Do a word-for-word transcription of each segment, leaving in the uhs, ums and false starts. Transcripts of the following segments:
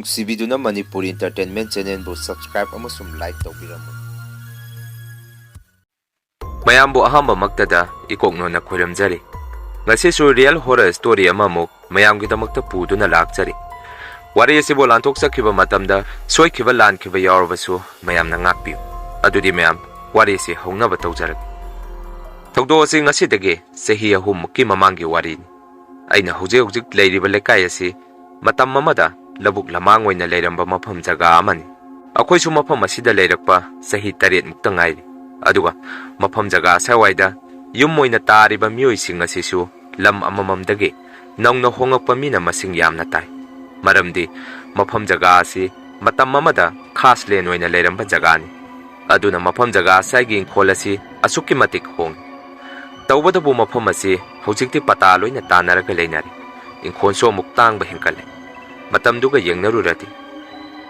ꯅꯨꯡꯁꯤꯕꯤꯗꯨꯅ Manipuri Entertainment Channelꯕꯨ subscribe ꯑꯃꯁꯨꯡ like ꯇꯧꯕꯤꯔꯝꯃꯨ꯫ ꯃꯌꯥꯝꯕꯨ ꯑꯍꯥꯟꯕꯃꯛꯇꯗ ꯏꯀꯣꯛꯅꯣꯟꯅ ꯈꯣꯏꯔꯝꯖꯔꯤ꯫ ꯉꯁꯤꯁꯨ real horror story ꯑꯃꯃꯨꯛ ꯃꯌꯥꯝꯒꯤꯗꯃꯛꯇ ꯄꯨꯗꯨꯅ ꯂꯥꯛꯆꯔꯤ꯫ ꯋꯥꯔꯤ ꯑꯁꯤꯕꯨ ꯂꯥꯟꯊꯣꯛꯆꯈꯤꯕ ꯃꯇꯝꯗ ꯁꯣꯏꯈꯤꯕ ꯂꯥꯟꯈꯤꯕ ꯌꯥꯎꯔꯕꯁꯨ ꯃꯌꯥꯝꯅ ꯉꯥꯛꯄꯤꯌꯨ꯫ ꯑꯗꯨꯗꯤ ꯃꯌꯥꯝ, ꯋꯥꯔꯤ ꯑꯁꯤ ꯍꯧꯅꯕ ꯇꯧꯖꯔꯒꯦ꯫ ꯊꯧꯗꯣꯛ ꯑꯁꯤ ꯉꯁꯤꯗꯒꯤ ꯆꯍꯤ ꯑꯍꯨꯝꯃꯨꯛꯀꯤ ꯃꯃꯥꯡꯒꯤ ꯋꯥꯔꯤꯅꯤ꯫ ꯑꯩꯅ ꯍꯧꯖꯤꯛ ꯍꯧꯖꯤꯛ ꯂꯩꯔꯤꯕ ꯂꯩꯀꯥꯏ ꯑꯁꯤ ꯃꯇꯝ ꯑꯃꯗ ꯂꯧꯕꯨꯛ ꯂꯃꯥꯡ ꯑꯣꯏꯅ ꯂꯩꯔꯝꯕ ꯃꯐꯝ ꯖꯒꯥ ꯑꯃꯅꯤ꯫ ꯑꯩꯈꯣꯏꯁꯨ ꯃꯐꯝ ꯑꯁꯤꯗ ꯂꯩꯔꯛꯄ ꯆꯍꯤ ꯇꯔꯦꯠꯃꯨꯛꯇ ꯉꯥꯏꯔꯤ꯫ ꯑꯗꯨꯒ ꯃꯐꯝ ꯖꯒꯥ ꯑꯁ꯭ꯋꯥꯏꯗ ꯌꯨꯝ ꯑꯣꯏꯅ ꯇꯥꯔꯤꯕ ꯃꯤꯑꯣꯏꯁꯤꯡ ꯑꯁꯤꯁꯨ ꯂꯝ ꯑꯃꯃꯝꯗꯒꯤ ꯅꯧꯅ ꯍꯣꯡꯂꯛꯄ ꯃꯤꯅ ꯃꯁꯤꯡ ꯌꯥꯝꯅ ꯇꯥꯏ꯫ ꯃꯔꯝꯗꯤ ꯃꯐꯝ ꯖꯒꯥ ꯑꯁꯤ ꯃꯇꯝ ꯑꯃꯗ ꯈꯥꯁꯂꯦꯟ ꯑꯣꯏꯅ ꯂꯩꯔꯝꯕ ꯖꯒꯥꯅꯤ꯫ ꯑꯗꯨꯅ ꯃꯐꯝ ꯖꯒꯥ ꯑꯁ꯭ꯋꯥꯏꯒꯤ ꯏꯪꯈꯣꯜ ꯑꯁꯤ ꯑꯁꯨꯛꯀꯤ ꯃꯇꯤꯛ ꯍꯣꯡꯏ꯫ ꯇꯧꯕꯇꯕꯨ ꯃꯐꯝ ꯑꯁꯤ ꯍꯧꯖꯤꯛꯇꯤ ꯄꯇꯥ ꯂꯣꯏꯅ ꯇꯥꯅꯔꯒ ꯂꯩꯅꯔꯦ꯫ ꯏꯪꯈꯣꯜꯁꯨ ꯑꯃꯨꯛ ꯇꯥꯡꯕ ꯍꯦꯟꯒꯠꯂꯦ꯫ ꯃꯇꯝꯗꯨꯒ ꯌꯦꯡꯅꯔꯨꯔꯗꯤ꯫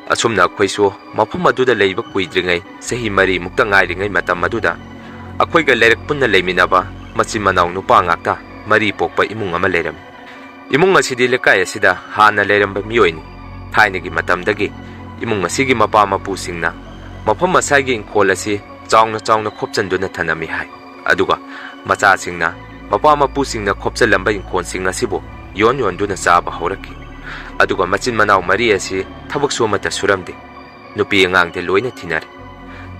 ꯑꯁꯨꯝꯅ ꯑꯩꯈꯣꯏꯁꯨ ꯃꯐꯝ ꯑꯗꯨꯗ ꯂꯩꯕ ꯀꯨꯏꯗ꯭ꯔꯤꯉꯩ, ꯆꯍꯤ ꯃꯔꯤꯃꯨꯛꯇ ꯉꯥꯏꯔꯤꯉꯩ ꯃꯇꯝ ꯑꯗꯨꯗ ꯑꯩꯈꯣꯏꯒ ꯂꯩꯔꯛ ꯄꯨꯟꯅ ꯂꯩꯃꯤꯟꯅꯕ ꯃꯆꯤꯟ ꯃꯅꯥꯎ ꯅꯨꯄꯥ ꯉꯥꯛꯇ ꯃꯔꯤ ꯄꯣꯛꯄ ꯏꯃꯨꯡ ꯑꯃ ꯂꯩꯔꯝꯃꯤ꯫ ꯏꯃꯨꯡ ꯑꯁꯤꯗꯤ ꯂꯩꯀꯥꯏ ꯑꯁꯤꯗ ꯍꯥꯟꯅ ꯂꯩꯔꯝꯕ ꯃꯤꯑꯣꯏꯅꯤ꯫ ꯊꯥꯏꯅꯒꯤ ꯃꯇꯝꯗꯒꯤ ꯏꯃꯨꯡ ꯑꯁꯤꯒꯤ ꯃꯄꯥ ꯃꯄꯨꯁꯤꯡꯅ ꯃꯐꯝ ꯑꯁꯥꯏꯒꯤ ꯏꯪꯈꯣꯜ ꯑꯁꯤ ꯆꯥꯎꯅ ꯆꯥꯎꯅ ꯈꯣꯞꯆꯟꯗꯨꯅ ꯊꯅꯝꯃꯤ ꯍꯥꯏ꯫ ꯑꯗꯨꯒ ꯃꯆꯥꯁꯤꯡꯅ ꯃꯄꯥ ꯃꯄꯨꯁꯤꯡꯅ ꯈꯣꯞꯆꯜꯂꯝꯕ ꯏꯪꯈꯣꯜꯁꯤꯡ ꯑꯁꯤꯕꯨ ꯌꯣꯟ ꯌꯣꯟꯗꯨꯅ ꯆꯥꯕ ꯍꯧꯔꯛꯈꯤ꯫ ꯑꯗꯨꯒ ꯃꯆꯤꯟ ꯃꯅꯥꯎ ꯃꯔꯤ ꯑꯁꯤ ꯊꯕꯛꯁꯨ ꯑꯃꯠꯇ ꯁꯨꯔꯝꯗꯦ꯫ ꯅꯨꯄꯤ ꯑꯉꯥꯡꯗꯤ ꯂꯣꯏꯅ ꯊꯤꯅꯔꯦ꯫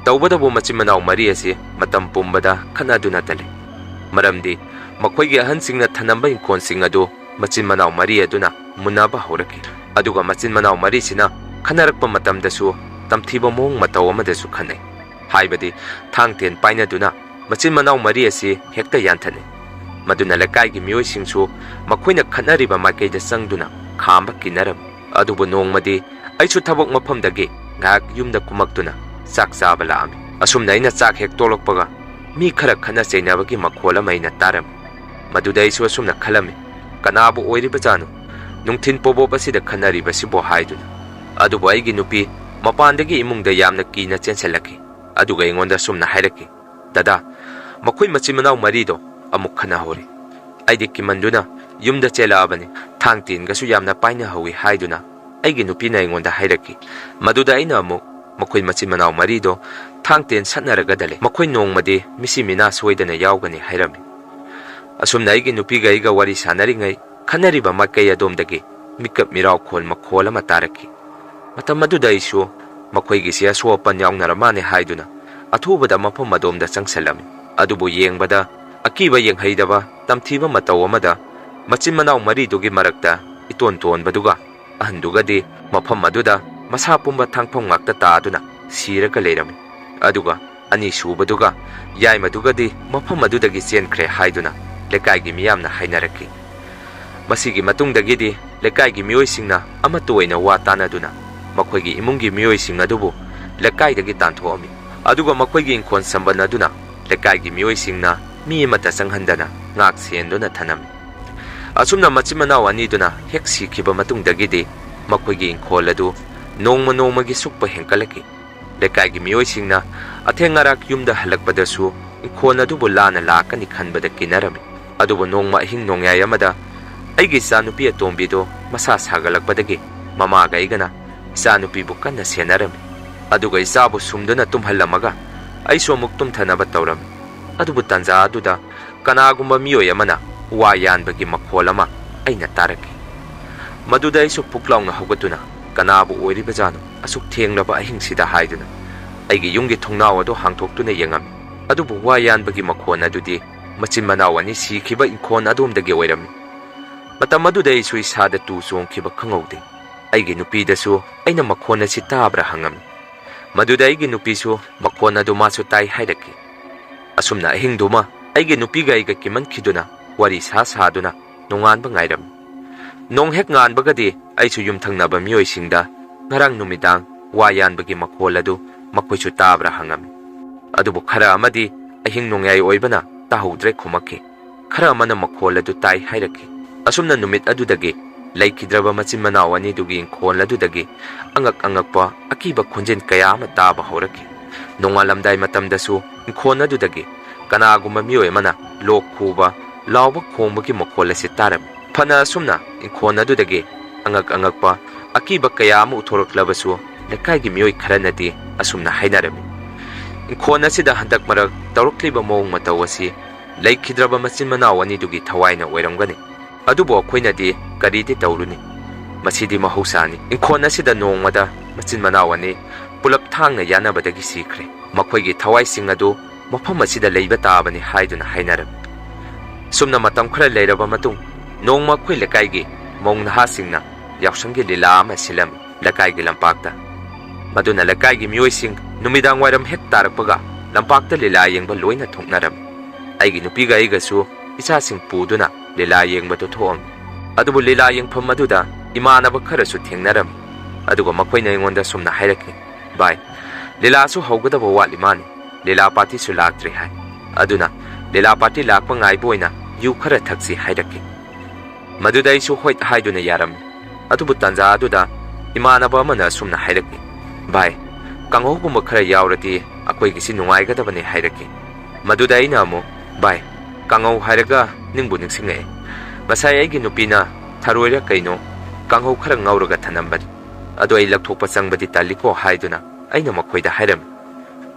ꯇꯧꯕꯇꯕꯨ ꯃꯆꯤꯟ ꯃꯅꯥꯎ ꯃꯔꯤ ꯑꯁꯤ ꯃꯇꯝ ꯄꯨꯝꯕꯗ ꯈꯠꯅꯗꯨꯅꯇ ꯂꯩ꯫ ꯃꯔꯝꯗꯤ ꯃꯈꯣꯏꯒꯤ ꯑꯍꯟꯁꯤꯡꯅ ꯊꯅꯝꯕ ꯏꯪꯈꯣꯜꯁꯤꯡ ꯑꯗꯨ ꯃꯆꯤꯟ ꯃꯅꯥꯎ ꯃꯔꯤ ꯑꯗꯨꯅ ꯃꯨꯟꯅꯕ ꯍꯧꯔꯛꯈꯤ꯫ ꯑꯗꯨꯒ ꯃꯆꯤꯟ ꯃꯅꯥꯎ ꯃꯔꯤꯁꯤꯅ ꯈꯠꯅꯔꯛꯄ ꯃꯇꯝꯗꯁꯨ ꯇꯝꯊꯤꯕ ꯃꯑꯣꯡ ꯃꯇꯧ ꯑꯃꯗꯁꯨ ꯈꯠꯅꯩ꯫ ꯍꯥꯏꯕꯗꯤ ꯊꯥꯡ ꯇꯦꯟ ꯄꯥꯏꯅꯗꯨꯅ ꯃꯆꯤꯟ ꯃꯅꯥꯎ ꯃꯔꯤ ꯑꯁꯤ ꯍꯦꯛꯇ ꯌꯥꯟꯊꯠꯅꯩ꯫ ꯃꯗꯨꯅ ꯂꯩꯀꯥꯏꯒꯤ ꯃꯤꯑꯣꯏꯁꯤꯡꯁꯨ ꯃꯈꯣꯏꯅ ꯈꯠꯅꯔꯤꯕ ꯃꯥꯏꯀꯩꯗ ꯆꯪꯗꯨꯅ ꯈꯥꯝꯕ ꯀꯤꯅꯔꯝꯃꯤ꯫ ꯑꯗꯨꯕꯨ ꯅꯣꯡꯃꯗꯤ ꯑꯩꯁꯨ ꯊꯕꯛ ꯃꯐꯝꯗꯒꯤ ꯉꯥꯏꯍꯥꯛ ꯌꯨꯝꯗ ꯀꯨꯝꯃꯛꯇꯨꯅ ꯆꯥꯛ ꯆꯥꯕ ꯂꯥꯛꯑꯝꯃꯤ꯫ ꯑꯁꯨꯝꯅ ꯑꯩꯅ ꯆꯥꯛ ꯍꯦꯛ ꯇꯣꯛꯂꯛꯄꯒ ꯃꯤ ꯈꯔ ꯈꯠꯅ ꯆꯩꯅꯕꯒꯤ ꯃꯈꯣꯜ ꯑꯃ ꯑꯩꯅ ꯇꯥꯔꯝꯃꯤ꯫ ꯃꯗꯨꯗ ꯑꯩꯁꯨ ꯑꯁꯨꯝꯅ ꯈꯜꯂꯝꯃꯤ, "ꯀꯅꯥꯕꯨ ꯑꯣꯏꯔꯤꯕꯖꯥꯠꯅꯣ ꯅꯨꯡꯊꯤꯟ ꯄꯣꯕꯣꯞ ꯑꯁꯤꯗ ꯈꯠꯅꯔꯤꯕꯁꯤꯕꯣ?" ꯍꯥꯏꯗꯨꯅ꯫ ꯑꯗꯨꯕꯨ ꯑꯩꯒꯤ ꯅꯨꯄꯤ ꯃꯄꯥꯟꯗꯒꯤ ꯏꯃꯨꯡꯗ ꯌꯥꯝꯅ ꯀꯤꯅ ꯆꯦꯟꯁꯤꯜꯂꯛꯈꯤ꯫ ꯑꯗꯨꯒ ꯑꯩꯉꯣꯟꯗ ꯑꯁꯨꯝꯅ ꯍꯥꯏꯔꯛꯈꯤ, "ꯗꯗꯥ, ꯃꯈꯣꯏ ꯃꯆꯤꯟ ꯃꯅꯥꯎ ꯃꯔꯤꯗꯣ ꯑꯃꯨꯛ ꯈꯠꯅꯍꯧꯔꯦ꯫ ꯑꯩꯗꯤ ꯀꯤꯃꯟꯗꯨꯅ ꯌꯨꯝꯗ ꯆꯦꯜꯂꯛꯑꯕꯅꯤ꯫ ꯊꯥꯡ ꯇꯦꯟꯒꯁꯨ ꯌꯥꯝꯅ ꯄꯥꯏꯅꯍꯧꯏ" ꯍꯥꯏꯗꯨꯅ ꯑꯩꯒꯤ ꯅꯨꯄꯤꯅ ꯑꯩꯉꯣꯟꯗ ꯍꯥꯏꯔꯛꯈꯤ꯫ ꯃꯗꯨꯗ ꯑꯩꯅ ꯑꯃꯨꯛ, "ꯃꯈꯣꯏ ꯃꯆꯤꯟ ꯃꯅꯥꯎ ꯃꯔꯤꯗꯣ ꯊꯥꯡ ꯇꯦꯟ ꯁꯠꯅꯔꯒꯗ ꯂꯩ, ꯃꯈꯣꯏ ꯅꯣꯡꯃꯗꯤ ꯃꯤꯁꯤ ꯃꯤꯅꯥ ꯁꯣꯏꯗꯅ ꯌꯥꯎꯒꯅꯤ" ꯍꯥꯏꯔꯝꯃꯤ꯫ ꯑꯁꯨꯝꯅ ꯑꯩꯒꯤ ꯅꯨꯄꯤꯒ ꯑꯩꯒ ꯋꯥꯔꯤ ꯁꯥꯟꯅꯔꯤꯉꯩ, ꯈꯟꯅꯔꯤꯕ ꯃꯥꯏꯀꯩ ꯑꯗꯣꯝꯗꯒꯤ ꯃꯤꯀꯞ ꯃꯤꯔꯥꯎ ꯈꯣꯜ ꯃꯈꯣꯜ ꯑꯃ ꯇꯥꯔꯛꯈꯤ꯫ ꯃꯇꯝ ꯑꯗꯨꯗ ꯑꯩꯁꯨ ꯃꯈꯣꯏꯒꯤꯁꯤ ꯑꯁꯣꯛ ꯑꯄꯟ ꯌꯥꯎꯅꯔ ꯃꯥꯅꯦ ꯍꯥꯏꯗꯨꯅ ꯑꯊꯨꯕꯗ ꯃꯐꯝ ꯑꯗꯣꯝꯗ ꯆꯪꯁꯜꯂꯝꯃꯤ꯫ ꯑꯗꯨꯕꯨ ꯌꯦꯡꯕꯗ ꯑꯀꯤꯕ ꯌꯦꯡꯍꯩꯗꯕ ꯇꯝꯊꯤꯕ ꯃꯇꯧ ꯑꯃꯗ ꯃꯆꯤꯟ ꯃꯅꯥꯎ ꯃꯔꯤꯗꯨꯒꯤ ꯃꯔꯛꯇ ꯏꯇꯣꯟ ꯇꯣꯟꯕꯗꯨꯒ ꯑꯍꯟꯗꯨꯒꯗꯤ ꯃꯐꯝ ꯑꯗꯨꯗ ꯃꯁꯥ ꯄꯨꯝꯕ ꯊꯥꯡꯐꯝ ꯉꯥꯛꯇ ꯇꯥꯗꯨꯅ ꯁꯤꯔꯒ ꯂꯩꯔꯝꯃꯤ꯫ ꯑꯗꯨꯒ ꯑꯅꯤꯁꯨꯕꯗꯨꯒ ꯌꯥꯏꯃꯗꯨꯒꯗꯤ ꯃꯐꯝ ꯑꯗꯨꯗꯒꯤ ꯆꯦꯟꯈ꯭ꯔꯦ ꯍꯥꯏꯗꯨꯅ ꯂꯩꯀꯥꯏꯒꯤ ꯃꯤꯌꯥꯝꯅ ꯍꯥꯏꯅꯔꯛꯈꯤ꯫ ꯃꯁꯤꯒꯤ ꯃꯇꯨꯡꯗꯒꯤꯗꯤ ꯂꯩꯀꯥꯏꯒꯤ ꯃꯤꯑꯣꯏꯁꯤꯡꯅ ꯑꯃꯠꯇ ꯑꯣꯏꯅ ꯋꯥ ꯇꯥꯅꯗꯨꯅ ꯃꯈꯣꯏꯒꯤ ꯏꯃꯨꯡꯒꯤ ꯃꯤꯑꯣꯏꯁꯤꯡ ꯑꯗꯨꯕꯨ ꯂꯩꯀꯥꯏꯗꯒꯤ ꯇꯥꯟꯊꯣꯛꯑꯝꯃꯤ꯫ ꯑꯗꯨꯒ ꯃꯈꯣꯏꯒꯤ ꯏꯪꯈꯣꯜ ꯁꯝꯕꯟ ꯑꯗꯨꯅ ꯂꯩꯀꯥꯏꯒꯤ ꯃꯤꯑꯣꯏꯁꯤꯡꯅ ꯃꯤ ꯑꯃꯠꯇ ꯆꯪꯍꯟꯗꯅ ꯉꯥꯛ ꯁꯦꯟꯗꯨꯅ ꯊꯅꯝꯃꯤ꯫ ꯑꯁꯨꯝꯅ ꯃꯆꯤꯟ ꯃꯅꯥꯎ ꯑꯅꯤꯗꯨꯅ ꯍꯦꯛ ꯁꯤꯈꯤꯕ ꯃꯇꯨꯡꯗꯒꯤꯗꯤ ꯃꯈꯣꯏꯒꯤ ꯏꯪꯈꯣꯜ ꯑꯗꯨ ꯅꯣꯡꯃ ꯅꯣꯡꯃꯒꯤ ꯁꯨꯛꯄ ꯍꯦꯟꯀꯠꯂꯛꯈꯤ꯫ ꯂꯩꯀꯥꯏꯒꯤ ꯃꯤꯑꯣꯏꯁꯤꯡꯅ ꯑꯊꯦꯡ ꯑꯔꯥꯛ ꯌꯨꯝꯗ ꯍꯜꯂꯛꯄꯗꯁꯨ ꯏꯪꯈꯣꯜ ꯑꯗꯨꯕꯨ ꯂꯥꯟꯅ ꯂꯥꯛꯀꯅꯤ ꯈꯟꯕꯗ ꯀꯤꯅꯔꯝꯃꯤ꯫ ꯑꯗꯨꯕꯨ ꯅꯣꯡꯃ ꯑꯍꯤꯡ ꯅꯣꯡꯌꯥꯏ ꯑꯃꯗ ꯑꯩꯒꯤ ꯏꯆꯥꯅꯨꯄꯤ ꯑꯇꯣꯝꯕꯤꯗꯣ ꯃꯁꯥ ꯁꯥꯒꯠꯂꯛꯄꯗꯒꯤ ꯃꯃꯥꯒ ꯑꯩꯒꯅ ꯏꯆꯥꯅꯨꯄꯤꯕꯨ ꯀꯟꯅ ꯁꯦꯟꯅꯔꯝꯃꯤ꯫ ꯑꯗꯨꯒ ꯏꯆꯥꯕꯨ ꯁꯨꯝꯗꯨꯅ ꯇꯨꯝꯍꯜꯂꯝꯃꯒ ꯑꯩꯁꯨ ꯑꯃꯨꯛ ꯇꯨꯝꯊꯅꯕ ꯇꯧꯔꯝꯃꯤ꯫ ꯑꯗꯨꯕꯨ ꯇꯥꯟꯖꯥ ꯑꯗꯨꯗ ꯀꯅꯥꯒꯨꯝꯕ ꯃꯤꯑꯣꯏ ꯑꯃꯅ ꯋꯥ ꯌꯥꯟꯕꯒꯤ ꯃꯈꯣꯜ ꯑꯃ ꯑꯩꯅ ꯇꯥꯔꯛꯈꯤ꯫ ꯃꯗꯨꯗ ꯑꯩꯁꯨ ꯄꯨꯛ ꯂꯥꯎꯅ ꯍꯧꯒꯠꯇꯨꯅ, "ꯀꯅꯥꯕꯨ ꯑꯣꯏꯔꯤꯕꯖꯥꯠꯅꯣ ꯑꯁꯨꯛ ꯊꯦꯡꯂꯕ ꯑꯍꯤꯡꯁꯤꯗ?" ꯍꯥꯏꯗꯨꯅ ꯑꯩꯒꯤ ꯌꯨꯝꯒꯤ ꯊꯣꯡꯅꯥꯎ ꯑꯗꯨ ꯍꯥꯡꯗꯣꯛꯇꯨꯅ ꯌꯦꯡꯉꯝꯃꯤ꯫ ꯑꯗꯨꯕꯨ ꯋꯥ ꯌꯥꯟꯕꯒꯤ ꯃꯈꯣꯟ ꯑꯗꯨꯗꯤ ꯃꯆꯤꯟ ꯃꯅꯥꯎ ꯑꯅꯤ ꯁꯤꯈꯤꯕ ꯏꯪꯈꯣꯜ ꯑꯗꯣꯝꯗꯒꯤ ꯑꯣꯏꯔꯝꯃꯤ꯫ ꯃꯇꯝ ꯑꯗꯨꯗ ꯑꯩꯁꯨ ꯏꯁꯥꯗ ꯇꯨ ꯆꯣꯡꯈꯤꯕ ꯈꯪꯍꯧꯗꯦ꯫ ꯑꯩꯒꯤ ꯅꯨꯄꯤꯗꯁꯨ ꯑꯩꯅ ꯃꯈꯣꯟ ꯑꯁꯤ ꯇꯥꯕ꯭ꯔꯥ ꯍꯪꯉꯝꯃꯤ꯫ ꯃꯗꯨꯗ ꯑꯩꯒꯤ ꯅꯨꯄꯤꯁꯨ ꯃꯈꯣꯟ ꯑꯗꯨ ꯃꯥꯁꯨ ꯇꯥꯏ ꯍꯥꯏꯔꯛꯈꯤ꯫ ꯑꯁꯨꯝꯅ ꯑꯍꯤꯡꯗꯨꯃ ꯑꯩꯒꯤ ꯅꯨꯄꯤꯒ ꯑꯩꯒ ꯀꯤꯃꯟꯈꯤꯗꯨꯅ ꯋꯥꯔꯤ ꯁꯥ ꯁꯥꯗꯨꯅ ꯅꯣꯡꯉꯥꯟꯕ ꯉꯥꯏꯔꯝꯃꯤ꯫ ꯅꯣꯡ ꯍꯦꯛ ꯉꯥꯟꯕꯒꯗꯤ ꯑꯩꯁꯨ ꯌꯨꯝꯊꯪꯅꯕ ꯃꯤꯑꯣꯏꯁꯤꯡꯗ ꯉꯔꯥꯡ ꯅꯨꯃꯤꯗꯥꯡ ꯋꯥ ꯌꯥꯟꯕꯒꯤ ꯃꯈꯣꯜ ꯑꯗꯨ ꯃꯈꯣꯏꯁꯨ ꯇꯥꯕ꯭ꯔꯥ ꯍꯪꯉꯝꯃꯤ꯫ ꯑꯗꯨꯕꯨ ꯈꯔ ꯑꯃꯗꯤ ꯑꯍꯤꯡ ꯅꯣꯡꯌꯥꯏ ꯑꯣꯏꯕꯅ ꯇꯥꯍꯧꯗ꯭ꯔꯦ ꯈꯨꯝꯃꯛꯈꯤ꯫ ꯈꯔ ꯑꯃꯅ ꯃꯈꯣꯜ ꯑꯗꯨ ꯇꯥꯏ ꯍꯥꯏꯔꯛꯈꯤ꯫ ꯑꯁꯨꯝꯅ ꯅꯨꯃꯤꯠ ꯑꯗꯨꯗꯒꯤ ꯂꯩꯈꯤꯗ꯭ꯔꯕ ꯃꯆꯤꯟ ꯃꯅꯥꯎ ꯑꯅꯤꯗꯨꯒꯤ ꯏꯪꯈꯣꯜ ꯑꯗꯨꯗꯒꯤ ꯑꯉꯛ ꯑꯉꯛꯄ ꯑꯀꯤꯕ ꯈꯣꯟꯖꯦꯜ ꯀꯌꯥ ꯑꯃ ꯇꯥꯕ ꯍꯧꯔꯛꯈꯤ꯫ ꯅꯣꯡꯉꯥꯜꯂꯝꯗꯥꯏ ꯃꯇꯝꯗꯁꯨ ꯏꯪꯈꯣꯜ ꯑꯗꯨꯗꯒꯤ ꯀꯅꯥꯒꯨꯝꯕ ꯃꯤꯑꯣꯏ ꯑꯃꯅ ꯂꯣꯛ ꯈꯨꯕ, ꯂꯥꯎꯕ ꯈꯣꯡꯕꯒꯤ ꯃꯈꯣꯜ ꯑꯁꯤ ꯇꯥꯔꯝꯃꯤ꯫ ꯐꯅ ꯑꯁꯨꯝꯅ ꯏꯪꯈꯣꯜ ꯑꯗꯨꯗꯒꯤ ꯑꯉꯛ ꯑꯉꯛꯄ ꯑꯀꯤꯕ ꯀꯌꯥ ꯑꯃ ꯎꯠꯊꯣꯔꯛꯂꯕꯁꯨ, ꯂꯩꯀꯥꯏꯒꯤ ꯃꯤꯑꯣꯏ ꯈꯔꯅꯗꯤ ꯑꯁꯨꯝꯅ ꯍꯥꯏꯅꯔꯝꯃꯤ, "ꯏꯪꯈꯣꯜ ꯑꯁꯤꯗ ꯍꯟꯗꯛ ꯃꯔꯛ ꯇꯧꯔꯛꯂꯤꯕ ꯃꯑꯣꯡ ꯃꯇꯧ ꯑꯁꯤ ꯂꯩꯈꯤꯗ꯭ꯔꯕ ꯃꯆꯤꯟ ꯃꯅꯥꯎ ꯑꯅꯤꯗꯨꯒꯤ ꯊꯋꯥꯏꯅ ꯑꯣꯏꯔꯝꯒꯅꯤ꯫ ꯑꯗꯨꯕꯨ ꯑꯩꯈꯣꯏꯅꯗꯤ ꯀꯔꯤꯗꯤ ꯇꯧꯔꯨꯅꯤ? ꯃꯁꯤꯗꯤ ꯃꯍꯧꯁꯥꯅꯤ꯫ ꯏꯪꯈꯣꯜ ꯑꯁꯤꯗ ꯅꯣꯡꯃꯗ ꯃꯆꯤꯟ ꯃꯅꯥꯎ ꯑꯅꯤ ꯄꯨꯂꯞ ꯊꯥꯡꯅ ꯌꯥꯅꯕꯗꯒꯤ ꯁꯤꯈ꯭ꯔꯦ꯫ ꯃꯈꯣꯏꯒꯤ ꯊꯋꯥꯏꯁꯤꯡ ꯑꯗꯨ ꯃꯐꯝ ꯑꯁꯤꯗ ꯂꯩꯕ ꯇꯥꯕꯅꯤ" ꯍꯥꯏꯗꯨꯅ ꯍꯥꯏꯅꯔꯝꯃꯤ꯫ ꯁꯨꯝꯅ ꯃꯇꯝ ꯈꯔ ꯂꯩꯔꯕ ꯃꯇꯨꯡ, ꯅꯣꯡꯃ ꯑꯩꯈꯣꯏ ꯂꯩꯀꯥꯏꯒꯤ ꯃꯧ ꯅꯍꯥꯁꯤꯡꯅ ꯌꯥꯎꯁꯪꯒꯤ ꯂꯤꯂꯥ ꯑꯃ ꯁꯤꯜꯂꯝꯃꯤ ꯂꯩꯀꯥꯏꯒꯤ ꯂꯝꯄꯥꯛꯇ꯫ ꯃꯗꯨꯅ ꯂꯩꯀꯥꯏꯒꯤ ꯃꯤꯑꯣꯏꯁꯤꯡ ꯅꯨꯃꯤꯗꯥꯡ ꯋꯥꯏꯔꯝ ꯍꯦꯛ ꯇꯥꯔꯛꯄꯒ ꯂꯝꯄꯥꯛꯇ ꯂꯤꯂꯥ ꯌꯦꯡꯕ ꯂꯣꯏꯅ ꯊꯣꯛꯅꯔꯝꯃꯤ꯫ ꯑꯩꯒꯤ ꯅꯨꯄꯤꯒ ꯑꯩꯒꯁꯨ ꯏꯆꯥꯁꯤꯡ ꯄꯨꯗꯨꯅ ꯂꯤꯂꯥ ꯌꯦꯡꯕꯗꯨ ꯊꯣꯛꯑꯝꯃꯤ꯫ ꯑꯗꯨꯕꯨ ꯂꯤꯂꯥ ꯌꯦꯡꯐꯝ ꯑꯗꯨꯗ ꯏꯃꯥꯟꯅꯕ ꯈꯔꯁꯨ ꯊꯦꯡꯅꯔꯝꯃꯤ꯫ ꯑꯗꯨꯒ ꯃꯈꯣꯏꯅ ꯑꯩꯉꯣꯟꯗ ꯁꯨꯝꯅ ꯍꯥꯏꯔꯛꯈꯤ, "ꯚꯥꯏ, ꯂꯤꯂꯥꯁꯨ ꯍꯧꯒꯗꯕ ꯋꯥꯠꯂꯤ ꯃꯥꯜꯂꯤ, ꯂꯤꯂꯥ ꯄꯥꯔꯇꯤꯁꯨ ꯂꯥꯛꯇ꯭ꯔꯤ" ꯍꯥꯏ꯫ ꯑꯗꯨꯅ ꯂꯤꯂꯥ ꯄꯥꯔꯇꯤ ꯂꯥꯛꯄ ꯉꯥꯏꯕ ꯑꯣꯏꯅ ꯌꯨ ꯈꯔ ꯊꯛꯁꯤ ꯍꯥꯏꯔꯛꯈꯤ꯫ ꯃꯗꯨꯗ ꯑꯩꯁꯨ ꯍꯣꯏ ꯍꯥꯏꯗꯨꯅ ꯌꯥꯔꯝꯃꯤ꯫ ꯑꯗꯨꯕꯨ ꯇꯥꯟꯖꯥ ꯑꯗꯨꯗ ꯏꯃꯥꯟꯅꯕ ꯑꯃꯅ ꯑꯁꯨꯝꯅ ꯍꯥꯏꯔꯛꯈꯤ, "ꯚꯥꯏ, ꯀꯥꯡꯍꯧꯒꯨꯝꯕ ꯈꯔ ꯌꯥꯎꯔꯗꯤ ꯑꯩꯈꯣꯏꯒꯤꯁꯤ ꯅꯨꯡꯉꯥꯏꯒꯗꯕꯅꯤ" ꯍꯥꯏꯔꯛꯈꯤ꯫ ꯃꯗꯨꯗ ꯑꯩꯅ ꯑꯃꯨꯛ, "ꯚꯥꯏ, ꯀꯥꯡꯍꯧ ꯍꯥꯏꯔꯒ ꯅꯤꯡꯕꯨ ꯅꯤꯡꯁꯤꯡꯉꯛꯑꯦ꯫ ꯉꯁꯥꯏ ꯑꯩꯒꯤ ꯅꯨꯄꯤꯅ ꯊꯔꯣꯏꯔ ꯀꯩꯅꯣ ꯀꯥꯡꯍꯧ ꯈꯔ ꯉꯧꯔꯒ ꯊꯅꯝꯕꯅꯤ꯫ ꯑꯗꯣ ꯑꯩ ꯂꯧꯊꯣꯛꯄ ꯆꯪꯕꯗꯤ ꯇꯜꯂꯤꯀꯣ" ꯍꯥꯏꯗꯨꯅ ꯑꯩꯅ ꯃꯈꯣꯏꯗ ꯍꯥꯏꯔꯝꯃꯤ꯫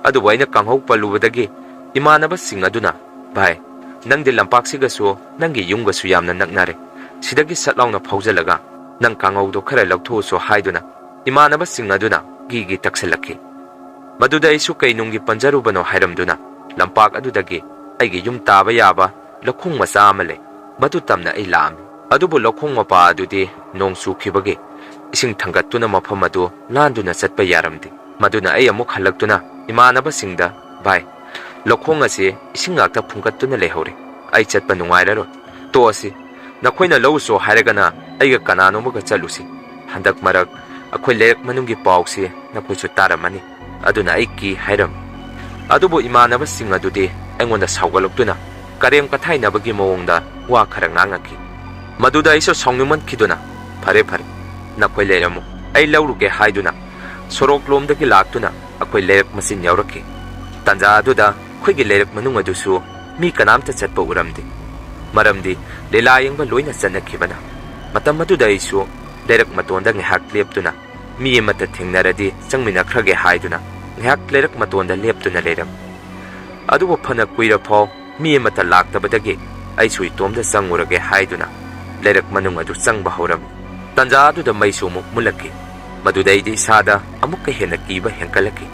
ꯑꯗꯨꯕꯨ ꯑꯩꯅ ꯀꯥꯡꯍꯧ ꯄꯜꯂꯨꯕꯗꯒꯤ ꯏꯃꯥꯟꯅꯕꯁꯤꯡ ꯑꯗꯨꯅ, "ꯚꯥꯏ, ꯅꯪꯗꯤ ꯂꯝꯄꯥꯛꯁꯤꯒꯁꯨ ꯅꯪꯒꯤ ꯌꯨꯝꯒꯁꯨ ꯌꯥꯝꯅ ꯅꯛꯅꯔꯦ꯫ ꯁꯤꯗꯒꯤ ꯁꯠ ꯂꯥꯎꯅ ꯐꯥꯎꯖꯜꯂꯒ ꯅꯪ ꯀꯥꯡꯍꯧꯗꯣ ꯈꯔ ꯂꯧꯊꯣꯛꯎꯁꯣ" ꯍꯥꯏꯗꯨꯅ ꯏꯃꯥꯟꯅꯕꯁꯤꯡ ꯑꯗꯨꯅ ꯒꯤꯒꯤ ꯇꯛꯁꯜꯂꯛꯈꯤ꯫ ꯃꯗꯨꯗ ꯑꯩꯁꯨ ꯀꯩ ꯅꯨꯡꯒꯤ ꯄꯟꯖꯔꯨꯕꯅꯣ ꯍꯥꯏꯔꯝꯗꯨꯅ ꯂꯝꯄꯥꯛ ꯑꯗꯨꯗꯒꯤ ꯑꯩꯒꯤ ꯌꯨꯝ ꯇꯥꯕ ꯌꯥꯕ ꯂꯧꯈꯣꯡ ꯃꯆꯥ ꯑꯃ ꯂꯩ, ꯃꯗꯨ ꯇꯝꯅ ꯑꯩ ꯂꯥꯛꯑꯝꯃꯤ꯫ ꯑꯗꯨꯕꯨ ꯂꯧꯈꯣꯡ ꯃꯄꯥ ꯑꯗꯨꯗꯤ ꯅꯣꯡ ꯆꯨꯈꯤꯕꯒꯤ ꯏꯁꯤꯡ ꯊꯥꯡꯒꯠꯇꯨꯅ ꯃꯐꯝ ꯑꯗꯨ ꯂꯥꯟꯗꯨꯅ ꯆꯠꯄ ꯌꯥꯔꯝꯗꯦ꯫ ꯃꯗꯨꯅ ꯑꯩ ꯑꯃꯨꯛ ꯍꯜꯂꯛꯇꯨꯅ ꯏꯃꯥꯟꯅꯕꯁꯤꯡꯗ, "ꯚꯥꯏ, ꯂꯧꯈꯣꯡ ꯑꯁꯤ ꯏꯁꯤꯡ ꯉꯥꯛꯇ ꯐꯨꯡꯒꯠꯇꯨꯅ ꯂꯩꯍꯧꯔꯦ꯫ ꯑꯩ ꯆꯠꯄ ꯅꯨꯡꯉꯥꯏꯔꯔꯣꯏ꯫ ꯇꯣꯛꯑꯁꯤ꯫ ꯅꯈꯣꯏꯅ ꯂꯧꯔꯨꯆꯣ ꯍꯥꯏꯔꯒꯅ ꯑꯩꯒ ꯀꯅꯥꯅꯣꯃꯒ ꯆꯠꯂꯨꯁꯤ꯫ ꯍꯟꯗꯛ ꯃꯔꯛ ꯑꯩꯈꯣꯏ ꯂꯩꯔꯛ ꯃꯅꯨꯡꯒꯤ ꯄꯥꯎꯁꯤ ꯅꯈꯣꯏꯁꯨ ꯇꯥꯔꯝꯃꯅꯤ꯫ ꯑꯗꯨꯅ ꯑꯩ ꯀꯤ" ꯍꯥꯏꯔꯝꯃꯤ꯫ ꯑꯗꯨꯕꯨ ꯏꯃꯥꯟꯅꯕꯁꯤꯡ ꯑꯗꯨꯗꯤ ꯑꯩꯉꯣꯟꯗ ꯁꯥꯎꯒꯠꯂꯛꯇꯨꯅ ꯀꯔꯦꯝ ꯀꯊꯥꯏꯅꯕꯒꯤ ꯃꯑꯣꯡꯗ ꯋꯥ ꯈꯔ ꯉꯥꯡꯉꯛꯈꯤ꯫ ꯃꯗꯨꯗ ꯑꯩꯁꯨ ꯁꯥꯎꯅꯤꯡꯃꯟꯈꯤꯗꯨꯅ, "ꯐꯔꯦ, ꯐꯔꯦ, ꯅꯈꯣꯏ ꯂꯩꯔꯝꯃꯨ, ꯑꯩ ꯂꯧꯔꯨꯒꯦ" ꯍꯥꯏꯗꯨꯅ ꯁꯣꯔꯣꯛꯂꯣꯝꯗꯒꯤ ꯂꯥꯛꯇꯨꯅ ꯑꯩꯈꯣꯏ ꯂꯩꯔꯛ ꯃꯆꯤꯟ ꯌꯧꯔꯛꯈꯤ꯫ ꯇꯥꯟꯖꯥ ꯑꯗꯨꯗ ꯑꯩꯈꯣꯏꯒꯤ ꯂꯩꯔꯛ ꯃꯅꯨꯡ ꯑꯗꯨꯁꯨ ꯃꯤ ꯀꯅꯥꯝꯇ ꯆꯠꯄ ꯎꯔꯝꯗꯦ꯫ ꯃꯔꯝꯗꯤ ꯂꯤꯂꯥ ꯌꯦꯡꯕ ꯂꯣꯏꯅ ꯆꯠꯅꯈꯤꯕꯅ꯫ ꯃꯇꯝ ꯑꯗꯨꯗ ꯑꯩꯁꯨ ꯂꯩꯔꯛ ꯃꯇꯣꯟꯗ ꯉꯥꯏꯍꯥꯛ ꯂꯦꯞꯇꯨꯅ, ꯃꯤ ꯑꯃꯠꯇ ꯊꯦꯡꯅꯔꯗꯤ ꯆꯪꯃꯤꯟꯅꯈ꯭ꯔꯒꯦ ꯍꯥꯏꯗꯨꯅ ꯉꯥꯏꯍꯥꯛ ꯂꯩꯔꯛ ꯃꯇꯣꯟꯗ ꯂꯦꯞꯇꯨꯅ ꯂꯩꯔꯝꯃꯤ꯫ ꯑꯗꯨꯕꯨ ꯐꯅ ꯀꯨꯏꯔꯐꯥꯎ ꯃꯤ ꯑꯃꯠꯇ ꯂꯥꯛꯇꯕꯗꯒꯤ ꯑꯩꯁꯨ ꯏꯇꯣꯝꯗ ꯆꯪꯉꯨꯔꯒꯦ ꯍꯥꯏꯗꯨꯅ ꯂꯩꯔꯛ ꯃꯅꯨꯡ ꯑꯗꯨ ꯆꯪꯕ ꯍꯧꯔꯝꯃꯤ꯫ ꯇꯟꯖꯥ ꯑꯗꯨꯗ ꯃꯩꯁꯨ ꯑꯃꯨꯛ ꯃꯨꯠꯂꯛꯈꯤ꯫ ꯃꯗꯨꯗꯩꯗꯤ ꯏꯁꯥꯗ ꯑꯃꯨꯛꯀ ꯍꯦꯟꯅ ꯀꯤꯕ ꯍꯦꯟꯒꯠꯂꯛꯈꯤ꯫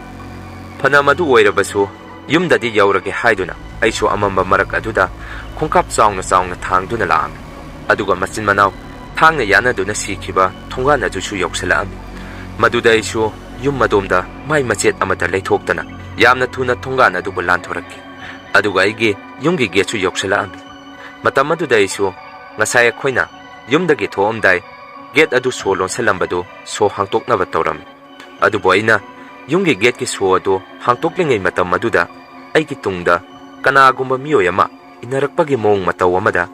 ꯐꯅ ꯃꯗꯨ ꯑꯣꯏꯔꯕꯁꯨ, ꯌꯨꯝꯗꯗꯤ ꯌꯧꯔꯒꯦ ꯍꯥꯏꯗꯨꯅ ꯑꯩꯁꯨ ꯑꯃꯝꯕ ꯃꯔꯛ ꯑꯗꯨꯗ ꯈꯣꯡꯀꯥꯞ ꯆꯥꯎꯅ ꯆꯥꯎꯅ ꯊꯥꯡꯗꯨꯅ ꯂꯥꯛꯑꯝꯃꯤ꯫ ꯑꯗꯨꯒ ꯃꯆꯤꯟ ꯃꯅꯥꯎ ꯊꯥꯡꯅ ꯌꯥꯅꯗꯨꯅ ꯁꯤꯈꯤꯕ ꯊꯣꯡꯒꯥꯟ ꯑꯗꯨꯁꯨ ꯌꯧꯁꯤꯜꯂꯛꯑꯝꯃꯤ꯫ ꯃꯗꯨꯗ ꯑꯩꯁꯨ ꯌꯨꯝ ꯑꯗꯣꯝꯗ ꯃꯥꯏ ꯃꯆꯦꯠ ꯑꯃꯠꯇ ꯂꯩꯊꯣꯛꯇꯅ ꯌꯥꯝꯅ ꯊꯨꯅ ꯊꯣꯡꯒꯥꯟ ꯑꯗꯨꯕꯨ ꯂꯥꯟꯊꯣꯔꯛꯈꯤ꯫ ꯑꯗꯨꯒ ꯑꯩꯒꯤ ꯌꯨꯝꯒꯤ ꯒꯦꯠꯁꯨ ꯌꯧꯁꯤꯜꯂꯛꯑꯝꯃꯤ꯫ ꯃꯇꯝ ꯑꯗꯨꯗ ꯑꯩꯁꯨ ꯉꯁꯥꯏ ꯑꯩꯈꯣꯏꯅ ꯌꯨꯝꯗꯒꯤ ꯊꯣꯛꯑꯝꯗꯥꯏ ꯒꯦꯠ ꯑꯗꯨ ꯁꯣ ꯂꯣꯟꯁꯤꯜꯂꯝꯕꯗꯨ ꯁꯣ ꯍꯥꯡꯇꯣꯛꯅꯕ ꯇꯧꯔꯝꯃꯤ꯫ ꯑꯗꯨꯕꯨ ꯑꯩꯅ ꯌꯨꯝꯒꯤ ꯒꯦꯠꯀꯤ ꯁꯣ ꯑꯗꯨ ꯍꯥꯡꯇꯣꯛꯂꯤꯉꯩ ꯃꯇꯝ ꯑꯗꯨꯗ ꯑꯩꯒꯤ ꯇꯨꯡꯗ ꯀꯅꯥꯒꯨꯝꯕ ꯃꯤꯑꯣꯏ ꯑꯃ ꯏꯟꯅꯔꯛꯄꯒꯤ ꯃꯑꯣꯡ ꯃꯇꯧ ꯑꯃꯗ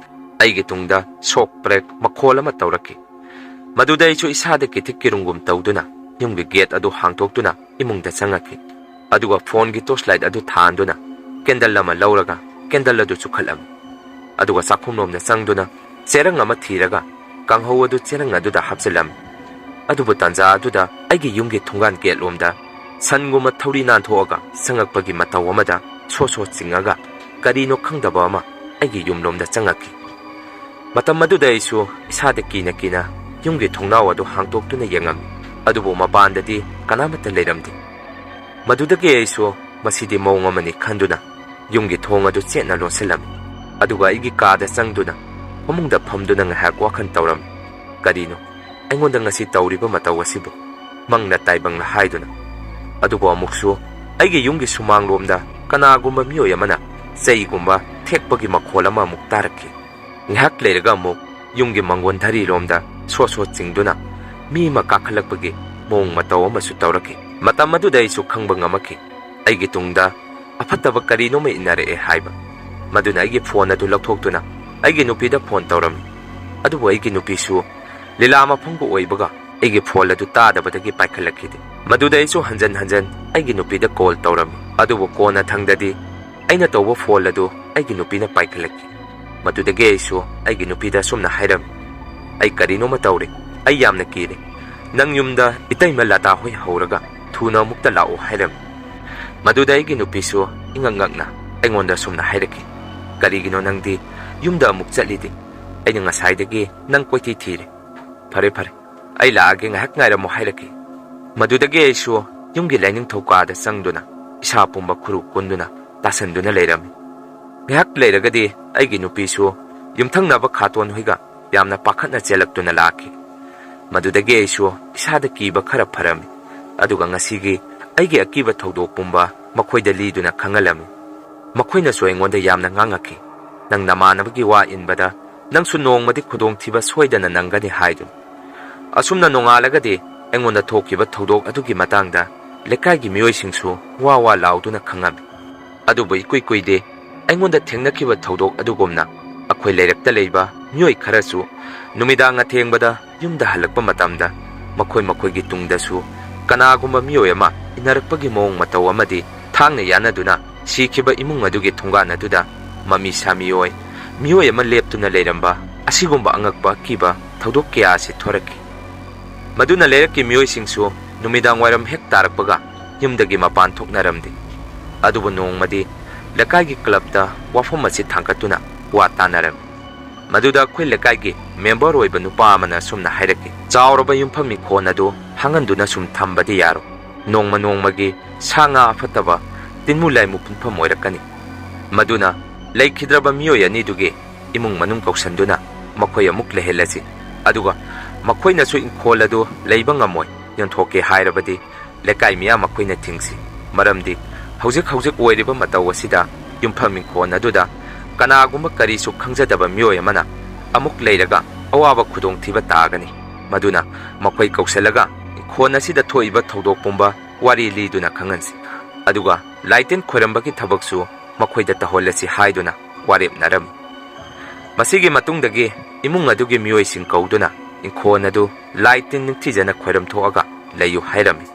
ꯑꯩꯒꯤ ꯇꯨꯡꯗ ꯁꯣꯛ ꯄ꯭ꯔꯦꯛ ꯃꯈꯣꯜ ꯑꯃ ꯇꯧꯔꯛꯈꯤ꯫ ꯃꯗꯨꯗ ꯑꯩꯁꯨ ꯏꯁꯥꯗ ꯀꯤꯊꯤꯛ ꯀꯤꯔꯨꯝꯒꯨꯝ ꯇꯧꯗꯨꯅ ꯌꯨꯝꯒꯤ ꯒꯦꯠ ꯑꯗꯨ ꯍꯥꯡꯇꯣꯛꯇꯨꯅ ꯏꯃꯨꯡꯗ ꯆꯪꯉꯛꯈꯤ꯫ ꯑꯗꯨꯒ ꯐꯣꯟꯒꯤ ꯇꯣꯔꯆ ꯂꯥꯏꯠ ꯑꯗꯨ ꯊꯥꯟꯗꯨꯅ ꯀꯦꯟꯗꯜ ꯑꯃ ꯂꯧꯔꯒ ꯀꯦꯟꯗꯜ ꯑꯗꯨ ꯆꯨꯈꯠꯂꯝꯃꯤ꯫ ꯑꯗꯨꯒ ꯆꯥꯛꯈꯨꯝꯂꯣꯝꯗ ꯆꯪꯗꯨꯅ ꯆꯦꯔꯪ ꯑꯃ ꯊꯤꯔꯒ ꯀꯥꯡꯍꯧ ꯑꯗꯨ ꯆꯦꯔꯪ ꯑꯗꯨꯗ ꯍꯥꯞꯆꯤꯜꯂꯝꯃꯤ꯫ ꯑꯗꯨꯕꯨ ꯇꯥꯟꯖꯥ ꯑꯗꯨꯗ ꯑꯩꯒꯤ ꯌꯨꯝꯒꯤ ꯊꯣꯡꯒꯥꯟ ꯒꯦꯠꯂꯣꯝꯗ ꯁꯟꯒꯨꯝꯕ ꯊꯧꯔꯤ ꯅꯥꯟꯊꯣꯛꯑꯒ ꯆꯪꯉꯛꯄꯒꯤ ꯃꯇꯧ ꯑꯃꯗ ꯁꯣ ꯁꯣ ꯆꯤꯡꯉꯒ ꯀꯔꯤꯅꯣ ꯈꯪꯗꯕ ꯑꯃ ꯑꯩꯒꯤ ꯌꯨꯝꯂꯣꯝꯗ ꯆꯪꯉꯛꯈꯤ꯫ ꯃꯇꯝ ꯑꯗꯨꯗ ꯑꯩꯁꯨ ꯏꯁꯥꯗ ꯀꯤꯅ ꯀꯤꯅ ꯌꯨꯝꯒꯤ ꯊꯣꯡꯅꯥꯎ ꯑꯗꯨ ꯍꯥꯡꯇꯣꯛꯇꯨꯅ ꯌꯦꯡꯉꯝꯃꯤ꯫ ꯑꯗꯨꯕꯨ ꯃꯄꯥꯟꯗꯗꯤ ꯀꯅꯥꯃꯠꯇ ꯂꯩꯔꯝꯗꯦ꯫ ꯃꯗꯨꯗꯒꯤ ꯑꯩꯁꯨ ꯃꯁꯤꯗꯤ ꯃꯑꯣꯡ ꯑꯃꯅꯤ ꯈꯟꯗꯨꯅ ꯌꯨꯝꯒꯤ ꯊꯣꯡ ꯑꯗꯨ ꯆꯦꯠꯅ ꯂꯣꯟꯁꯤꯜꯂꯝꯃꯤ꯫ ꯑꯗꯨꯒ ꯑꯩꯒꯤ ꯀꯥꯗ ꯆꯪꯗꯨꯅ ꯐꯃꯨꯡꯗ ꯐꯝꯗꯨꯅ ꯉꯥꯏꯍꯥꯛ ꯋꯥꯈꯜ ꯇꯧꯔꯝꯃꯤ꯫ ꯀꯔꯤꯅꯣ ꯑꯩꯉꯣꯟꯗ ꯉꯁꯤ ꯇꯧꯔꯤꯕ ꯃꯇꯧ ꯑꯁꯤꯕꯨ? ꯃꯪꯂ ꯇꯥꯏꯕꯪꯂ ꯍꯥꯏꯗꯨꯅ꯫ ꯑꯗꯨꯕꯨ ꯑꯃꯨꯛꯁꯨ ꯑꯩꯒꯤ ꯌꯨꯝꯒꯤ ꯁꯨꯃꯥꯡꯂꯣꯝꯗ ꯀꯅꯥꯒꯨꯝꯕ ꯃꯤꯑꯣꯏ ꯑꯃꯅ ꯆꯩꯒꯨꯝꯕ ꯊꯦꯛꯄꯒꯤ ꯃꯈꯣꯜ ꯑꯃ ꯑꯃꯨꯛ ꯇꯥꯔꯛꯈꯤ꯫ ꯉꯥꯏꯍꯥꯛ ꯂꯩꯔꯒ ꯑꯃꯨꯛ ꯌꯨꯝꯒꯤ ꯃꯪꯒꯣꯟ ꯙꯔꯤꯔꯣꯝꯗ ꯁꯣ ꯁꯣ ꯆꯤꯡꯗꯨꯅ ꯃꯤ ꯑꯃ ꯀꯥꯈꯠꯂꯛꯄꯒꯤ ꯃꯑꯣꯡ ꯃꯇꯧ ꯑꯃꯁꯨ ꯇꯧꯔꯛꯈꯤ꯫ ꯃꯇꯝ ꯑꯗꯨꯗ ꯑꯩꯁꯨ ꯈꯪꯕ ꯉꯝꯃꯛꯈꯤ, ꯑꯩꯒꯤ ꯇꯨꯡꯗ ꯑꯐꯠꯇꯕ ꯀꯔꯤꯅꯣꯃ ꯏꯟꯅꯔꯛꯑꯦ ꯍꯥꯏꯕ꯫ ꯃꯗꯨꯅ ꯑꯩꯒꯤ ꯐꯣꯟ ꯑꯗꯨ ꯂꯧꯊꯣꯛꯇꯨꯅ ꯑꯩꯒꯤ ꯅꯨꯄꯤꯗ ꯐꯣꯟ ꯇꯧꯔꯝꯃꯤ꯫ ꯑꯗꯨꯕꯨ ꯑꯩꯒꯤ ꯅꯨꯄꯤꯁꯨ ꯂꯤꯂꯥ ꯃꯐꯝꯒ ꯑꯣꯏꯕꯒ ꯑꯩꯒꯤ ꯐꯣꯟ ꯑꯗꯨ ꯇꯥꯗꯕꯗꯒꯤ ꯄꯥꯏꯈꯠꯂꯛꯈꯤꯗꯦ꯫ ꯃꯗꯨꯗ ꯑꯩꯁꯨ ꯍꯟꯖꯟ ꯍꯟꯖꯟ ꯑꯩꯒꯤ ꯅꯨꯄꯤꯗ ꯀꯣꯜ ꯇꯧꯔꯝꯃꯤ꯫ ꯑꯗꯨꯕꯨ ꯀꯣꯟꯅ ꯊꯪꯗꯗꯤ ꯑꯩꯅ ꯇꯧꯕ ꯐꯣꯟ ꯑꯗꯨ ꯑꯩꯒꯤ ꯅꯨꯄꯤꯅ ꯄꯥꯏꯈꯠꯂꯛꯈꯤ꯫ ꯃꯗꯨꯗꯒꯤ ꯑꯩꯁꯨ ꯑꯩꯒꯤ ꯅꯨꯄꯤꯗ ꯑꯁꯨꯝꯅ ꯍꯥꯏꯔꯝꯃꯤ, "ꯑꯩ ꯀꯔꯤꯅꯣꯃ ꯇꯧꯔꯦ꯫ ꯑꯩ ꯌꯥꯝꯅ ꯀꯤꯔꯦ꯫ ꯅꯪ ꯌꯨꯝꯗ ꯏꯇꯩꯃ ꯂꯇꯥ ꯍꯣꯏ ꯍꯧꯔꯒ ꯊꯨꯅ ꯑꯃꯨꯛꯇ ꯂꯥꯛꯑꯣ ꯍꯥꯏꯔꯝꯃꯤ꯫ ꯃꯗꯨꯗ ꯑꯩꯒꯤ ꯅꯨꯄꯤꯁꯨ ꯏꯉꯛ ꯉꯛꯅ ꯑꯩꯉꯣꯟꯗ ꯁꯨꯝꯅ ꯍꯥꯏꯔꯛꯈꯤ, "ꯀꯔꯤꯒꯤꯅꯣ ꯅꯪꯗꯤ ꯌꯨꯝꯗ ꯑꯃꯨꯛ ꯆꯠꯂꯤꯗꯤ? ꯑꯩꯅ ꯉꯁꯥꯏꯗꯒꯤ ꯅꯪ ꯀꯣꯏꯊꯤ ꯊꯤꯔꯦ꯫ ꯐꯔꯦ, ꯐꯔꯦ, ꯑꯩ ꯂꯥꯛꯑꯒꯦ, ꯉꯥꯏꯍꯥꯛ ꯉꯥꯏꯔꯝꯃꯣ" ꯍꯥꯏꯔꯛꯈꯤ꯫ ꯃꯗꯨꯗꯒꯤ ꯑꯩꯁꯨ ꯌꯨꯝꯒꯤ ꯂꯥꯏꯅꯤꯡꯊꯧ ꯀꯥꯗ ꯆꯪꯗꯨꯅ ꯏꯁꯥ ꯄꯨꯝꯕ ꯈꯨꯔꯨ ꯀꯨꯟꯗꯨꯅ ꯇꯥꯁꯟꯗꯨꯅ ꯂꯩꯔꯝꯃꯤ꯫ ꯉꯥꯏꯍꯥꯛ ꯂꯩꯔꯒꯗꯤ ꯑꯩꯒꯤ ꯅꯨꯄꯤꯁꯨ ꯌꯨꯝꯊꯪꯅꯕ ꯈꯥꯇꯣꯟ ꯍꯣꯏꯒ ꯌꯥꯝꯅ ꯄꯥꯈꯠꯅ ꯆꯦꯜꯂꯛꯇꯨꯅ ꯂꯥꯛꯈꯤ꯫ ꯃꯗꯨꯗꯒꯤ ꯑꯩꯁꯨ ꯏꯁꯥꯗ ꯀꯤꯕ ꯈꯔ ꯐꯔꯝꯃꯤ꯫ ꯑꯗꯨꯒ ꯉꯁꯤꯒꯤ ꯑꯩꯒꯤ ꯑꯀꯤꯕ ꯊꯧꯗꯣꯛ ꯄꯨꯝꯕ ꯃꯈꯣꯏꯗ ꯂꯤꯗꯨꯅ ꯈꯪꯍꯜꯂꯝꯃꯤ꯫ ꯃꯈꯣꯏꯅꯁꯨ ꯑꯩꯉꯣꯟꯗ ꯌꯥꯝꯅ ꯉꯥꯡꯉꯛꯈꯤ꯫ "ꯅꯪ ꯅꯃꯥꯟꯅꯕꯒꯤ ꯋꯥ ꯏꯟꯕꯗ ꯅꯪꯁꯨ ꯅꯣꯡꯃꯗꯤ ꯈꯨꯗꯣꯡꯊꯤꯕ ꯁꯣꯏꯗꯅ ꯅꯪꯒꯅꯤ" ꯍꯥꯏꯗꯨꯅ꯫ ꯑꯁꯨꯝꯅ ꯅꯣꯡꯉꯥꯜꯂꯒꯗꯤ ꯑꯩꯉꯣꯟꯗ ꯊꯣꯛꯈꯤꯕ ꯊꯧꯗꯣꯛ ꯑꯗꯨꯒꯤ ꯃꯇꯥꯡꯗ ꯂꯩꯀꯥꯏꯒꯤ ꯃꯤꯑꯣꯏꯁꯤꯡꯁꯨ ꯋꯥ ꯋꯥ ꯂꯥꯎꯗꯨꯅ ꯈꯪꯉꯝꯃꯤ꯫ ꯑꯗꯨꯕꯨ ꯏꯀꯨꯏ ꯀꯨꯏꯗꯦ, ꯑꯩꯉꯣꯟꯗ ꯊꯦꯡꯅꯈꯤꯕ ꯊꯧꯗꯣꯛ ꯑꯗꯨꯒꯨꯝꯅ ꯑꯩꯈꯣꯏ ꯂꯩꯔꯛꯇ ꯂꯩꯕ ꯃꯤꯑꯣꯏ ꯈꯔꯁꯨ ꯅꯨꯃꯤꯗꯥꯡ ꯑꯊꯦꯡꯕꯗ ꯌꯨꯝꯗ ꯍꯜꯂꯛꯄ ꯃꯇꯝꯗ ꯃꯈꯣꯏ ꯃꯈꯣꯏꯒꯤ ꯇꯨꯡꯗꯁꯨ ꯀꯅꯥꯒꯨꯝꯕ ꯃꯤꯑꯣꯏ ꯑꯃ ꯏꯟꯅꯔꯛꯄꯒꯤ ꯃꯑꯣꯡ ꯃꯇꯧ ꯑꯃꯗꯤ ꯊꯥꯡꯅ ꯌꯥꯅꯗꯨꯅ ꯁꯤꯈꯤꯕ ꯏꯃꯨꯡ ꯑꯗꯨꯒꯤ ꯊꯣꯡꯒꯥꯟ ꯑꯗꯨꯗ ꯃꯃꯤ ꯁꯥꯃꯤ ꯑꯣꯏ ꯃꯤꯑꯣꯏ ꯑꯃ ꯂꯦꯞꯇꯨꯅ ꯂꯩꯔꯝꯕ ꯑꯁꯤꯒꯨꯝꯕ ꯑꯉꯛꯄ ꯑꯀꯤꯕ ꯊꯧꯗꯣꯛ ꯀꯌꯥ ꯑꯁꯤ ꯊꯣꯔꯛꯈꯤ꯫ ꯃꯗꯨꯅ ꯂꯩꯔꯛꯀꯤ ꯃꯤꯑꯣꯏꯁꯤꯡꯁꯨ ꯅꯨꯃꯤꯗꯥꯡ ꯋꯥꯏꯔꯝ ꯍꯦꯛ ꯇꯥꯔꯛꯄꯒ ꯌꯨꯝꯗꯒꯤ ꯃꯄꯥꯟ ꯊꯣꯛꯅꯔꯝꯗꯦ꯫ ꯑꯗꯨꯕꯨ ꯅꯣꯡꯃꯗꯤ ꯂꯩꯀꯥꯏꯒꯤ ꯀ꯭ꯂꯕꯇ ꯋꯥꯐꯝ ꯑꯁꯤ ꯊꯥꯡꯒꯠꯇꯨꯅ ꯋꯥ ꯇꯥꯅꯔꯝꯃꯤ꯫ ꯃꯗꯨꯗ ꯑꯩꯈꯣꯏ ꯂꯩꯀꯥꯏꯒꯤ ꯃꯦꯝꯕꯔ ꯑꯣꯏꯕ ꯅꯨꯄꯥ ꯑꯃꯅ ꯑꯁꯨꯝꯅ ꯍꯥꯏꯔꯛꯈꯤ, "ꯆꯥꯎꯔꯕ ꯌꯨꯝꯐꯝ ꯏꯪꯈꯣꯜ ꯑꯗꯨ ꯍꯥꯡꯍꯟꯗꯨꯅ ꯁꯨꯝ ꯊꯝꯕꯗꯤ ꯌꯥꯔꯣꯏ꯫ ꯅꯣꯡꯃ ꯅꯣꯡꯃꯒꯤ ꯁꯥ ꯉꯥ ꯑꯐꯠꯇꯕ ꯇꯤꯟꯃꯨ ꯂꯥꯏꯃꯨ ꯄꯨꯟꯐꯝ ꯑꯣꯏꯔꯛꯀꯅꯤ꯫ ꯃꯗꯨꯅ ꯂꯩꯈꯤꯗ꯭ꯔꯕ ꯃꯤꯑꯣꯏ ꯑꯅꯤꯗꯨꯒꯤ ꯏꯃꯨꯡ ꯃꯅꯨꯡ ꯀꯧꯁꯟꯗꯨꯅ ꯃꯈꯣꯏ ꯑꯃꯨꯛ ꯂꯩꯍꯜꯂꯁꯤ꯫ ꯑꯗꯨꯒ ꯃꯈꯣꯏꯅꯁꯨ ꯏꯪꯈꯣꯜ ꯑꯗꯨ ꯂꯩꯕ ꯉꯝꯃꯣꯏ, ꯌꯣꯟꯊꯣꯛꯀꯦ ꯍꯥꯏꯔꯕꯗꯤ ꯂꯩꯀꯥꯏ ꯃꯤꯌꯥꯝ ꯑꯩꯈꯣꯏꯅ ꯊꯤꯡꯁꯤ꯫ ꯃꯔꯝꯗꯤ ꯍꯧꯖꯤꯛ ꯍꯧꯖꯤꯛ ꯑꯣꯏꯔꯤꯕ ꯃꯇꯧ ꯑꯁꯤꯗ ꯌꯨꯝꯐꯝ ꯏꯪꯈꯣꯜ ꯑꯗꯨꯗ ꯀꯅꯥꯒꯨꯝꯕ ꯀꯔꯤꯁꯨ ꯈꯪꯖꯗꯕ ꯃꯤꯑꯣꯏ ꯑꯃꯅ ꯑꯃꯨꯛ ꯂꯩꯔꯒ ꯑꯋꯥꯕ ꯈꯨꯗꯣꯡꯊꯤꯕ ꯇꯥꯒꯅꯤ꯫ ꯃꯗꯨꯅ ꯃꯈꯣꯏ ꯀꯧꯁꯜꯂꯒ ꯏꯪꯈꯣꯜ ꯑꯁꯤꯗ ꯊꯣꯛꯏꯕ ꯊꯧꯗꯣꯛ ꯄꯨꯝꯕ ꯋꯥꯔꯤ ꯂꯤꯗꯨꯅ ꯈꯪꯍꯟꯁꯤ꯫ ꯑꯗꯨꯒ ꯂꯥꯏꯇꯤꯟ ꯈꯣꯏꯔꯝꯕꯒꯤ ꯊꯕꯛꯁꯨ ꯃꯈꯣꯏꯗ ꯇꯧꯍꯜꯂꯁꯤ" ꯍꯥꯏꯗꯨꯅ ꯋꯥꯔꯦꯞꯅꯔꯝꯃꯤ꯫ ꯃꯁꯤꯒꯤ ꯃꯇꯨꯡꯗꯒꯤ ꯏꯃꯨꯡ ꯑꯗꯨꯒꯤ ꯃꯤꯑꯣꯏꯁꯤꯡ ꯀꯧꯗꯨꯅ ꯏꯪꯈꯣꯜ ꯑꯗꯨ ꯂꯥꯏ ꯇꯤꯟ ꯅꯤꯡꯊꯤꯖꯅ ꯈꯣꯏꯔꯝꯊꯣꯛꯑꯒ ꯂꯩꯌꯨ ꯍꯥꯏꯔꯝꯃꯤ꯫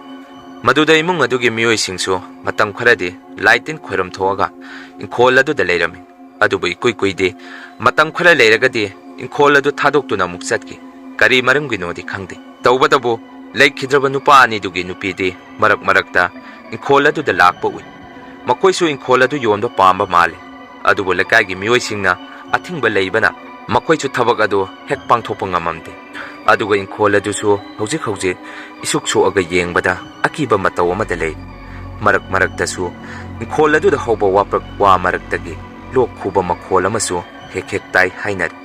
ꯃꯗꯨꯗ ꯏꯃꯨꯡ ꯑꯗꯨꯒꯤ ꯃꯤꯑꯣꯏꯁꯤꯡꯁꯨ ꯃꯇꯝ ꯈꯔꯗꯤ ꯂꯥꯏ ꯇꯤꯟ ꯈꯣꯏꯔꯝꯊꯣꯛꯑꯒ ꯏꯪꯈꯣꯜ ꯑꯗꯨꯗ ꯂꯩꯔꯝꯃꯤ꯫ ꯑꯗꯨꯕꯨ ꯏꯀꯨꯏ ꯀꯨꯏꯗꯦ, ꯃꯇꯝ ꯈꯔ ꯂꯩꯔꯒꯗꯤ ꯏꯪꯈꯣꯜ ꯑꯗꯨ ꯊꯥꯗꯣꯛꯇꯨꯅ ꯑꯃꯨꯛ ꯆꯠꯈꯤ꯫ ꯀꯔꯤ ꯃꯔꯝꯒꯤꯅꯣꯗꯤ ꯈꯪꯗꯦ꯫ ꯇꯧꯕꯇꯕꯨ ꯂꯩꯈꯤꯗ꯭ꯔꯕ ꯅꯨꯄꯥ ꯑꯅꯤꯗꯨꯒꯤ ꯅꯨꯄꯤꯗꯤ ꯃꯔꯛ ꯃꯔꯛꯇ ꯏꯪꯈꯣꯜ ꯑꯗꯨꯗ ꯂꯥꯛꯄ ꯎꯏ꯫ ꯃꯈꯣꯏꯁꯨ ꯏꯪꯈꯣꯜ ꯑꯗꯨ ꯌꯣꯟꯕ ꯄꯥꯝꯕ ꯃꯥꯜꯂꯤ꯫ ꯑꯗꯨꯕꯨ ꯂꯩꯀꯥꯏꯒꯤ ꯃꯤꯑꯣꯏꯁꯤꯡꯅ ꯑꯊꯤꯡꯕ ꯂꯩꯕꯅ ꯃꯈꯣꯏꯁꯨ ꯊꯕꯛ ꯑꯗꯨ ꯍꯦꯛ ꯄꯥꯡꯊꯣꯛꯄ ꯉꯝꯃꯝꯗꯦ꯫ ꯑꯗꯨꯒ ꯏꯪꯈꯣꯜ ꯑꯗꯨꯁꯨ ꯍꯧꯖꯤꯛ ꯍꯧꯖꯤꯛ ꯏꯁꯨꯛ ꯁꯣꯛꯑꯒ ꯌꯦꯡꯕꯗ ꯑꯀꯤꯕ ꯃꯇꯧ ꯑꯃꯗ ꯂꯩ꯫ ꯃꯔꯛ ꯃꯔꯛꯇꯁꯨ ꯏꯪꯈꯣꯜ ꯑꯗꯨꯗ ꯍꯧꯕ ꯋꯥꯄ꯭ꯔꯛ ꯋꯥ ꯃꯔꯛꯇꯒꯤ ꯂꯣꯛ ꯈꯨꯕ ꯃꯈꯣꯜ ꯑꯃꯁꯨ ꯍꯦꯛ ꯍꯦꯛ ꯇꯥꯏ ꯍꯥꯏꯅꯔꯤ꯫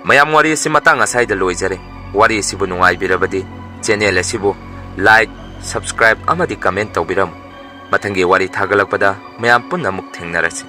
ꯃꯌꯥꯝ, ꯋꯥꯔꯤ ꯑꯁꯤ ꯃꯇꯥꯡ ꯑꯁꯥꯏꯗ ꯂꯣꯏꯖꯔꯦ꯫ ꯋꯥꯔꯤ ꯑꯁꯤꯕꯨ ꯅꯨꯡꯉꯥꯏꯕꯤꯔꯕꯗꯤ channel ꯑꯁꯤꯕꯨ like, subscribe ꯑꯃꯗꯤ comment ꯇꯧꯕꯤꯔꯝꯃꯨ꯫ ꯃꯊꯪꯒꯤ ꯋꯥꯔꯤ ꯊꯥꯒꯠꯂꯛꯄꯗ ꯃꯌꯥꯝ ꯄꯨꯟꯅ ꯑꯃꯨꯛ ꯊꯦꯡꯅꯔꯁꯤ꯫